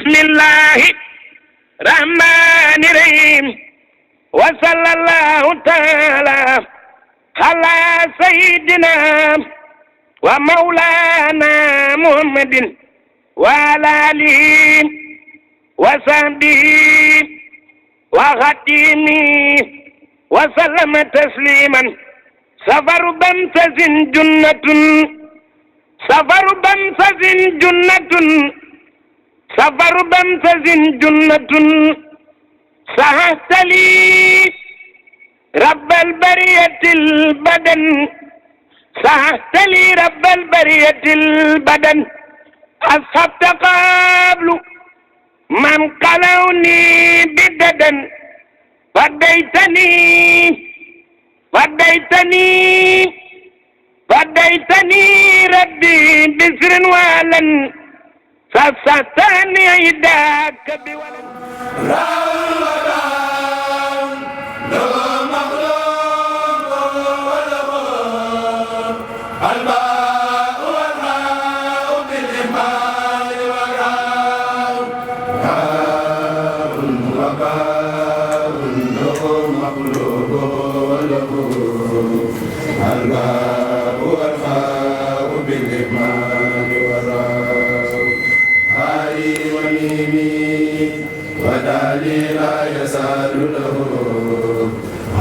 bismillahi rahmani rahim wa sallallahu taala ala sayyidina wa maulana muhammadin wa ala alihi wa sahbihi wa khatimihi wa sallama tasliman safaru bamsasin junnatun safaru bamsasin junnatun safaru bamsasin junnatun sahahtali rabbal bariyatil badan sahahtali rabbal bariyatil badan ashabta qablu man qalawni bidadan fadaytani rabbi bisrin walan sasatani idaka biwalan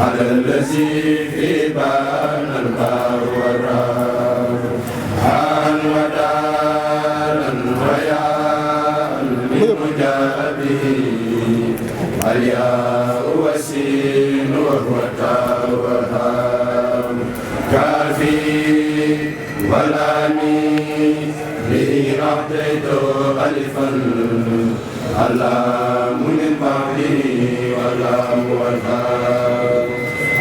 على الذي في بان البار والراء عن ودانا ويا لمجابه الياء وسين والوتاء والهام كافي ولاني به أعطيت ألفا اللام من بعده واللام والهام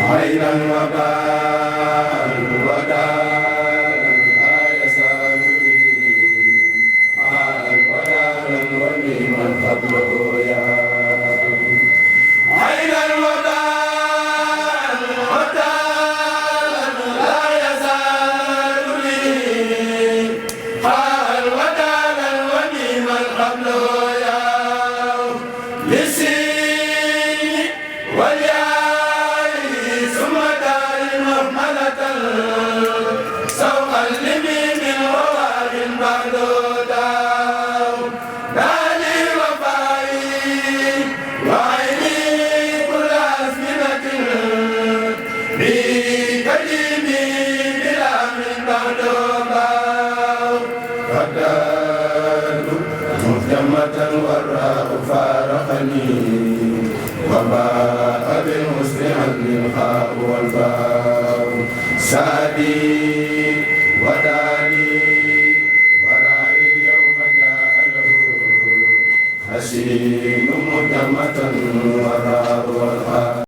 عينا وباء ودالا لا يسال به حالا ودالا وميما قبله يا عينا وباء ودالا لا يزال به حالا ودالا وميما قبله يا لسين والياء والراء فارقني وباء بالمسلم الخاء والباء سادي وداني ورائي اليوم جاء له حسين مجمة والراء والخاء